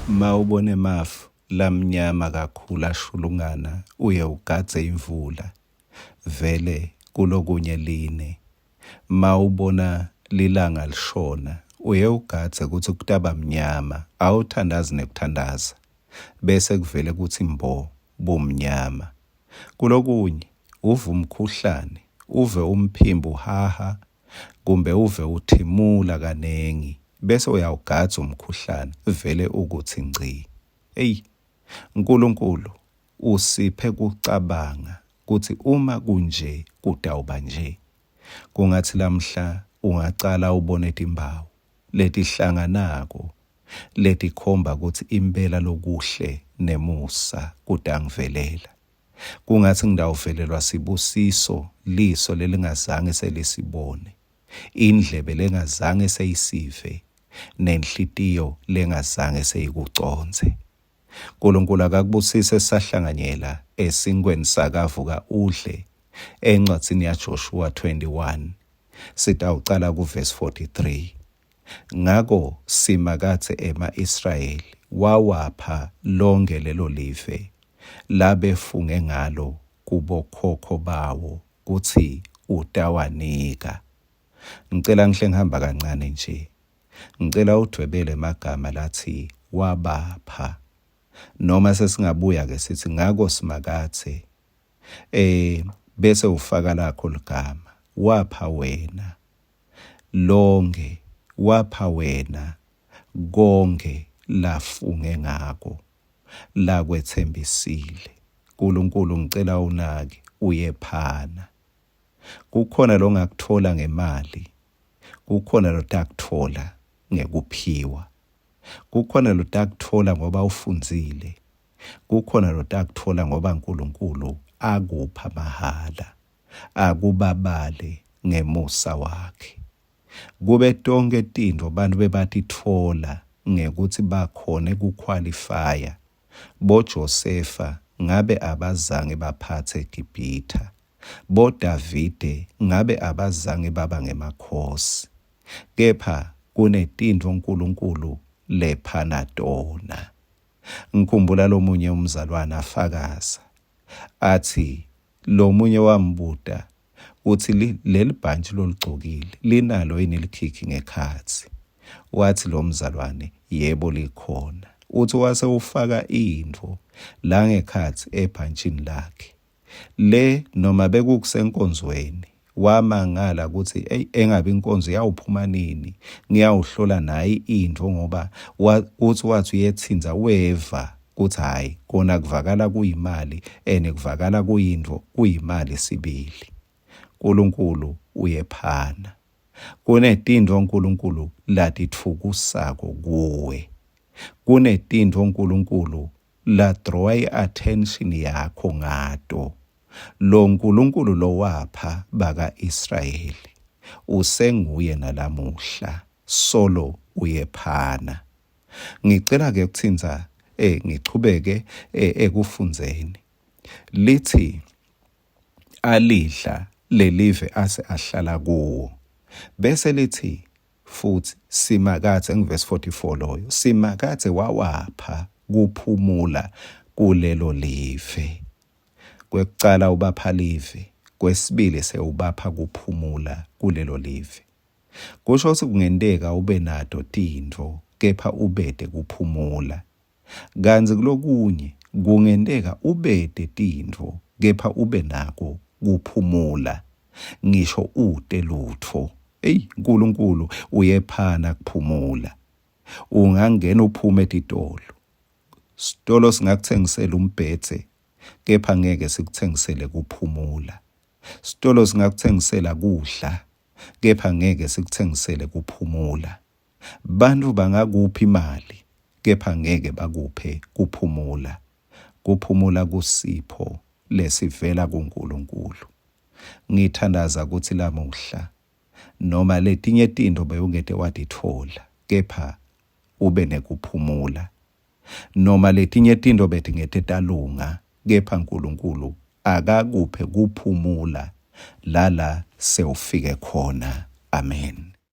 Mawubona emafu lamnyama kakhulu ashulungana uye ugadze imvula vele kulokunye line. Mawubona lilanga lishona uye ugadze kutsi kutaba mnyama awuthandazi nekuthandaza bese kuvele kutsi mbo bumnyama. Kulokunye uve umkhuhlane, uve umphimbo uhaha kumbe uve uthimula kaningi bese uyawugadza umkhuhlane vele ukutsi ngci. Eyi, Nkulunkulu usiphe kucabanga kutsi uma kunje kutawuba nje. Kungatsi lamhla ungacala ubone timphawu letihlanganako letikhomba kutsi impela lokuhle nemusa kutangivelela. Kungatsi ngitawuvelelwa sibusiso liso lelingazange selisibone, indlebe lengazange seyisive, nenhlitiyo lengazange seyikucondze. Nkulunkulu akakubusise sisahlanganyela esinkweni sakavuka udle encwadzini yaJoshua 21 sitawucala kuvesi 43. Ngako Simakadze ema-Israyeli wawapha lonkhe lelo live labefunge ngalo kubokhokho bawo kutsi utawanika. Ngicela ngihle ngihamba kancane nje. Ngicela udvwebele emagama latsi wabapha. Noma sesingabuya ke sithi ngako Simakadze bese ufaka lakho ligama wapha wena lonkhe wapha wena konkhe lafunge ngako lakwetsembisile. Nkulunkulu ngicela unake uyephana. Kukhona longakutfola ngemali, kukhona lotakutfola ngekuphiwa. Kukhona lotakutfola ngoba ufundzile, kukhona lotakutfola ngoba Nkulunkulu akupha mahhala, akubabale ngemusa wakhe. Kube tonkhe tintfo bantfu bebatitfola ngekutsi bakhone kukhwalifaya, boJosefa ngabe abazange baphatse eGibhithe, boDavide ngabe abazange baba ngemakhosi. Kepha kunetintfo Nkulunkulu lephana tona. Ngikhumbula lomunye umzalwane afakaza atsi lomunye wambuta kutsi leli bhantshi loligcokile linalo yini likhikhi ngekhatsi. Watsi lo mzalwane yebo likhona. Utsi wase ufaka intfo la ngekhatsi ebhantshini lakhe. Le noma bekukusenkonzweni wamangala kutsi eyi engabe inkonzo iyawuphuma nini ngiyawuhlola nayi intfo ngoba utsi wathi uyethinza weva kutsi hhayi kona kuvakala kuyimali and kuvakala kuyintfo kuyimali sibili. Nkulunkulu uyephana. Kunetintfo Nkulunkulu latitfukusako kuwe. Kunetintfo Nkulunkulu ladrowa i-attention yakho ngato. Lo Nkulunkulu lowapha baka-Israyeli usenguye nalamuhla, solo uyephana. Ngicela ke kutsintsa ngichubeke ekufundzeni. Litsi alidla lelive ase ahlala kuwo. Bese litsi futsi Simakadze ngivesi 44 loyo Simakadze wawapha kuphumula kulelo live. Kwekucala ubapha live, kwesibili sewubapha kuphumula kulelo live. Kusho kutsi kungenteka ube nato tintfo kepha ubete kuphumula. Kantsi kulokunye kungenteka ubete tintfo kepha ube nako kuphumula ngisho ute lutfo. Eyi Nkulunkulu uyephana kuphumula. Ungangena uphume etitolo. Sitolo singakuthengisela umbhedze kepha ngeke sikuthengisele kuphumula. Sitolo singakuthengisela kudla kepha ngeke sikuthengisele kuphumula. Bantfu bangakupha imali kepha ngeke bakuphe kuphumula. Kuphumula kusipho lesivela kuNkulunkulu. Ngithandaza kutsi lamuhla noma letinye tintfo bewungete watitfola kepha ube nekuphumula. Noma letinye tintfo betingete talunga kepha Nkulunkulu akakuphe kuphumula lala sewufike khona. Amen.